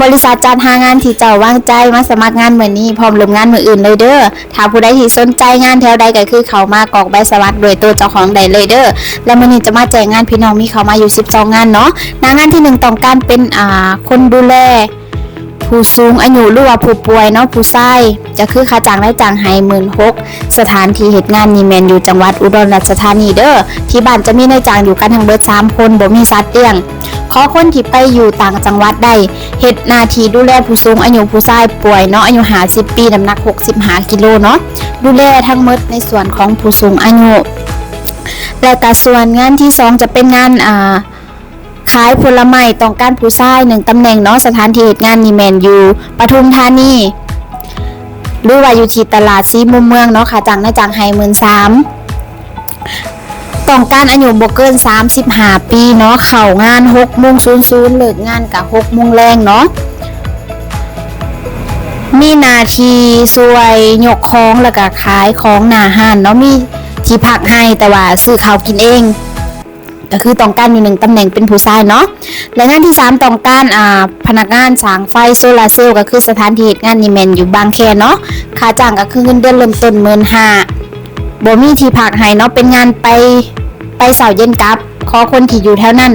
ບໍລິສັດຈັດຫາງານທີ່ເຈົ້າວາງໃຈມາສະໝັກງານມື້ນີ້ ພ້ອມເລີ່ມງານມື້ອື່ນເລີຍເດີ້. ຖ້າຜູ້ໃດທີ່ສົນໃຈງານແຖວໃດ ກໍຄືເຂົ້າມາກອກໃບສະໝັກດ້ວຍໂຕເຈົ້າຂອງໄດ້ເລີຍເດີ້. ແລະ ມື້ນີ້ຈະມາແຈ້ງງານພີ່ນ້ອງ ມີເຂົ້າມາຢູ່ສິບສອງງານເນາະ. ໜ້າງານທີໜຶ່ງ ຕ້ອງການເປັນ ອ່າ ຄົນດູແລ ຜູ້ສູງອາຍຸ ຫຼືວ່າຜູ້ປ່ວຍເນາະ ຜູ້ຊາຍ ກໍຄືຄ່າຈ້າງນາຍຈ້າງໃຫ້ໝື່ນຫົກ. ສະຖານທີ່ເຮັດງານນີ້ແມ່ນຢູ່ຈັງຫວັດອຸດອນລາຊະທານີເດີ້. ທີ່ບ້ານຈະມີນາຍຈ້າງຢູ່ກັນທັງເບິດສາມຄົນ ບໍ່ມີສັດລ້ຽງ. ຂໍຄົນທີ່ໄປຢູ່ຕ່າງຈັງຫວັດໄດ້ ເຮັດໜ້າທີ່ດູແລຜູ້ສູງອາຍຸ ຜູ້ຊາຍປ່ວຍເນາະ ອາຍຸຫ້າສິບປີ ນ້ຳໜັກຫົກສິບຫ້າກິໂລເນາະ ດູແລທັງໝົດໃນສ່ວນຂອງຜູ້ສູງອາຍຸ. ແລະກະສ່ວນງານທີສອງ ຈະເປັນງານ ອ່າ ຂາຍຜົນລະໄມ້ ຕ້ອງການຜູ້ຊາຍໜຶ່ງຕຳແໜ່ງເນາະ. ສະຖານທີ່ເຮັດງານນີ້ແມ່ນຢູ່ປະທຸມທານີ ຫຼືວ່າຢູ່ທີ່ຕະຫຼາດສີ່ມຸມເມືອງເນາະ. ຄ່າຈ້າງນາຍຈ້າງໃຫ້ໝື່ນສາມ. ຕ້ອງການອາຍຸບໍ່ເກີນສາມສິບຫ້າປີເນາະ. ເຂົ້າງານຫົກໂມງສູນສູນ ເລີກງານກະຫົກໂມງແລງເນາະ. ມີໜ້າທີ່ຊ່ວຍຍົກຂອງ ແລະກະຂາຍຂອງໜ້າຮ້ານເນາະ. ມີທີ່ພັກໃຫ້ ແຕ່ວ່າຊື້ເຂົ້າກິນເອງ. ກໍຄືຕ້ອງການຢູ່ໜຶ່ງຕຳແໜ່ງເປັນຜູ້ຊາຍເນາະ. ແລະງານທີສາມ ຕ້ອງການ ອ່າ ພະນັກງານສ້າງໄຟໂຊລາເຊວ. ກໍຄືສະຖານທີ່ເຮັດງານນີ້ແມ່ນຢູ່ບາງແຄເນາະ. ຄ່າຈ້າງກໍຄືເງິນເດືອນເລີ່ມຕົ້ນໝື່ນຫ້າ. ບໍ່ມີທີ່ພັກໃຫ້ເນາະ ເປັນງານໄປ ໄປເຊົ້າເຢັນກັບ. ຂໍຄົນທີ່ຢູ່ແຖວນັ້ນ.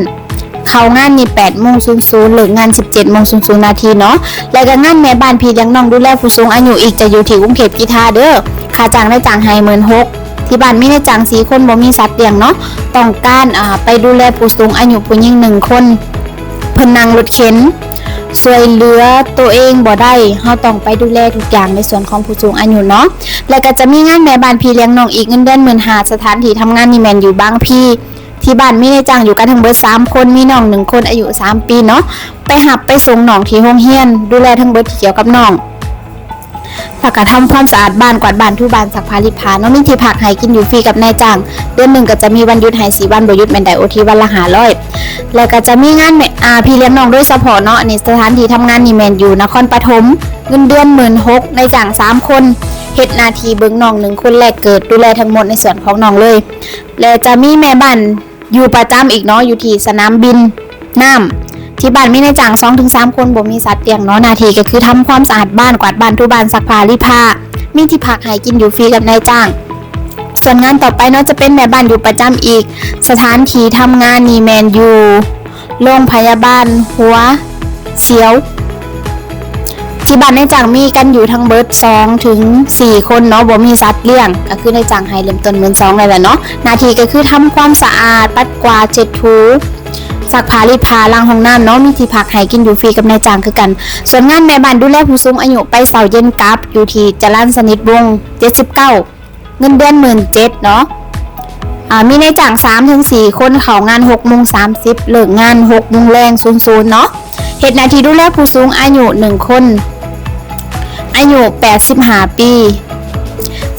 ເຂົ້າງານນີ້ແປດໂມງສູນສູນ ເລີກງານສິບເຈັດໂມງສູນສູນນາທີເນາະ. ແລະກໍງານແມ່ບ້ານພີ່ລ້ຽງນ້ອງ ດູແລຜູ້ສູງອາຍຸອີກ ຈະຢູ່ທີ່ກຸງເທບກິທາເດີ້. ຄ່າຈ້າງນາຍຈ້າງໃຫ້ໝື່ນຫົກ. ທີ່ບ້ານມີນາຍຈ້າງສີ່ຄົນ ບໍ່ມີສັດລ້ຽງເນາະ. ຕ້ອງການ ອ່າ ໄປດູແລຜູ້ສູງອາຍຸຜູ້ຍິງໜຶ່ງຄົນ ເພິ່ນນັ່ງລົດເຂັນ ຊ່ວຍເຫຼືອໂຕເອງບໍ່ໄດ້. ເຮົາຕ້ອງໄປດູແລທຸກຢ່າງໃນສ່ວນຂອງຜູ້ສູງອາຍຸເນາະ. ແລະກໍຈະມີງານແມ່ບ້ານພີ່ລ້ຽງນ້ອງອີກ ເງິນເດືອນໝື່ນຫ້າ. ສະຖານທີ່ທຳງານນີ້ແມ່ນຢູ່ບາງພີ. ທີ່ບ້ານມີນາຍຈ້າງຢູ່ກັນທັງເບິດສາມຄົນ ມີນ້ອງໜຶ່ງຄົນອາຍຸສາມປີເນາະ ໄປຮັບໄປສົ່ງນ້ອງທີ່ໂຮງຮຽນ ດູແລທັງເບິດທີ່ກ່ຽວກັບນ້ອງ ແລ້ວກໍທຳຄວາມສະອາດບ້ານ ກວາດບ້ານ ຖູບ້ານ ຊັກຜ້າລີດຜ້າເນາະ. ມີທີ່ພັກໃຫ້ກິນຢູ່ຟຣີກັບນາຍຈ້າງ ເດືອນໜຶ່ງກໍຈະມີວັນຢຸດໃຫ້ສີ່ວັນ ບໍ່ຢຸດແມ່ນໄດ້ໂອທີວັນລະຫ້າຮ້ອຍ. ແລ້ວກໍຈະມີງານແມ່ ອ່າ ພີ່ລ້ຽງນ້ອງໂດຍສະເພາະເນາະ. ອັນນີ້ສະຖານທີ່ທຳງານນີ້ແມ່ນຢູ່ນະຄອນປະຖົມ ເງິນເດືອນໝື່ນຫົກ ນາຍຈ້າງສາມຄົນ ເຮັດໜ້າທີ່ເບິ່ງນ້ອງໜຶ່ງຄົນແລກເກີດ ດູແລທັງໝົດໃນສ່ວນຂອງນ້ອງເລີຍ. ແລະຈະມີແມ່ບ້ານຢູ່ປະຈຳອີກເນາະ ຢູ່ທີ່ສະໜາມບິນນ້ຳ. ທີ່ບ້ານມີນາຍຈ້າງສອງເຖິງສາມຄົນ ບໍ່ມີສັດລ້ຽງເນາະ. ໜ້າທີ່ກໍຄືທຳຄວາມສະອາດບ້ານ ກວາດບ້ານ ຖູບ້ານ ຊັກຜ້າລີດຜ້າ ມີທີ່ພັກໃຫ້ກິນຢູ່ຟຣີກັບນາຍຈ້າງ. ສ່ວນງານຕໍ່ໄປເນາະ ຈະເປັນແມ່ບ້ານຢູ່ປະຈຳອີກ. ສະຖານທີ່ທຳງານນີ້ແມ່ນຢູ່ໂຮງພະຍາບານຫົວ ສຽວ. ທີ່ບ້ານນາຍຈ້າງມີກັນຢູ່ທັງເບິດສອງເຖິງສີ່ຄົນເນາະ ບໍ່ມີສັດລ້ຽງ. ກໍຄືນາຍຈ້າງໃຫ້ເລີ່ມຕົ້ນໝື່ນສອງນັ້ນແຫຼະເນາະ. ໜ້າທີ່ກໍຄືທຳຄວາມສະອາດ ປັດກວາດ ເຊັດຖູ ຊັກຜ້າລີດຜ້າ ລ້າງຫ້ອງນ້ຳເນາະ. ມີທີ່ພັກໃຫ້ກິນຢູ່ຟຣີກັບນາຍຈ້າງຄືກັນ. ສ່ວນງານແມ່ບ້ານດູແລຜູ້ສູງອາຍຸ ໄປເຊົ້າເຢັນກັບ ຢູ່ທີ່ຈະລັນສະນິດວົງເຈັດສິບເກົ້າ ເງິນເດືອນໝື່ນເຈັດເນາະ. ອ່າ ມີນາຍຈ້າງສາມເຖິງສີ່ຄົນ ເຂົ້າງານຫົກໂມງສາມສິບ ເລີກງານຫົກໂມງແລງສູນໆເນາະ. ເຮັດໜ້າທີ່ດູແລຜູ້ສູງອາຍຸໜຶ່ງຄົນ ອາຍຸແປດສິບຫ້າປີ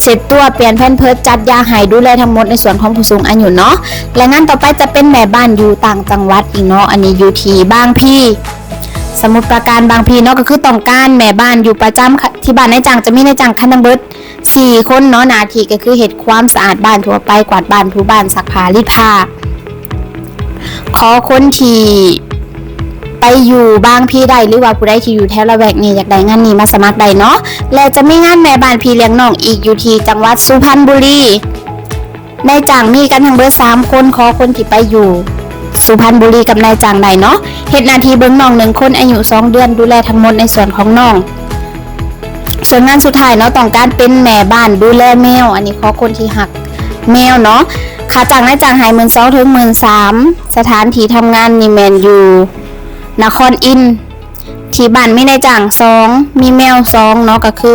ເຊັດຕົວ ປ່ຽນແພມເພີດ ຈັດຢາໃຫ້ ດູແລທັງໝົດໃນສ່ວນຂອງຜູ້ສູງອາຍຸເນາະ. ແລະງານຕໍ່ໄປຈະເປັນແມ່ບ້ານຢູ່ຕ່າງຈັງຫວັດອີກເນາະ. ອັນນີ້ຢູ່ທີ່ບາງພີ ສະໝຸດປາການ ບາງພີເນາະ. ກໍຄືຕ້ອງການແມ່ບ້ານຢູ່ປະຈຳ ທີ່ບ້ານນາຍຈ້າງ ຈະມີນາຍຈ້າງຄັນທັງເບິດ ສີ່ຄົນເນາະ. ໜ້າທີ່ກໍຄືເຮັດຄວາມສະອາດບ້ານທົ່ວໄປ ກວາດບ້ານ ຖູບ້ານ ຊັກຜ້າລີດຜ້າ ຂໍຄົນທີ່ໄປຢູ່ບາງພີໄດ້ ຫຼືວ່າຜູ້ໃດທີ່ຢູ່ແຖວລະແວກນີ້ ຢາກໄດ້ງານນີ້ມາສະໝັກໄດ້ເນາະ. ແລະຈະມີງານແມ່ບ້ານພີ່ລ້ຽງນ້ອງອີກ ຢູ່ທີ່ຈັງຫວັດສຸພັນບູລີ. ນາຍຈ້າງມີກັນທັງເບິດສາມຄົນ ຂໍຄົນທີ່ໄປຢູ່ສຸພັນບູລີກັບນາຍຈ້າງໄດ້ເນາະ. ເຮັດໜ້າທີ່ເບິ່ງນ້ອງໜຶ່ງຄົນ ອາຍຸສອງເດືອນ ດູແລທັງໝົດໃນສ່ວນຂອງນ້ອງ. ສ່ວນງານສຸດທ້າຍເນາະ ຕ້ອງການເປັນແມ່ບ້ານດູແລແມວ. ອັນນີ້ຂໍຄົນທີ່ຮັກແມວເນາະ. ຄ່າຈ້າງນາຍຈ້າງໃຫ້ໝື່ນສອງເຖິງໝື່ນສາມ. ສະຖານທີ່ທຳງານນີ້ແມ່ນຢູ່ນະຄອນອິນ. ທີ່ບ້ານມີນາຍຈ້າງສອງ ມີແມວສອງເນາະ. ກໍຄື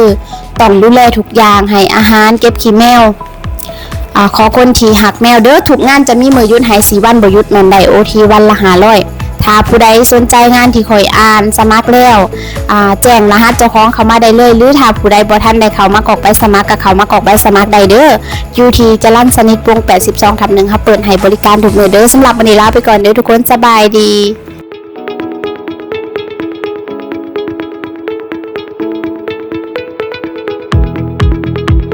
ຕ້ອງດູແລທຸກຢ່າງ ໃຫ້ອາຫານ ເກັບຂີ້ແມວ. ອ່າ ຂໍຄົນທີ່ຮັກແມວເດີ້. ທຸກງານຈະມີມື້ຢຸດໃຫ້ສີ່ວັນ ບໍ່ຢຸດແມ່ນໄດ້ໂອທີວັນລະຫ້າຮ້ອຍ. ຖ້າຜູ້ໃດສົນໃຈງານທີ່ຂ້ອຍອ່ານສະໝັກແລ້ວ ອ່າ ແຈ້ງລະຫັດເຈົ້າຂອງເຂົ້າມາໄດ້ເລີຍ ຫຼືຖ້າຜູ້ໃດບໍ່ທັນໄດ້ເຂົ້າມາກອກໃບສະໝັກ ກໍເຂົ້າມາກອກໃບສະໝັກໄດ້ເດີ້. ຢູ່ທີ່ຈະລັນສະນິດວົງແປດສິບສອງທັບໜຶ່ງ ເຮົາເປີດໃຫ້ບໍລິການທຸກມື້ເດີ້. ສຳລັບມື້ນີ້ລາໄປກ່ອນເດີ້ທຸກຄົນ ສະບາຍດີ.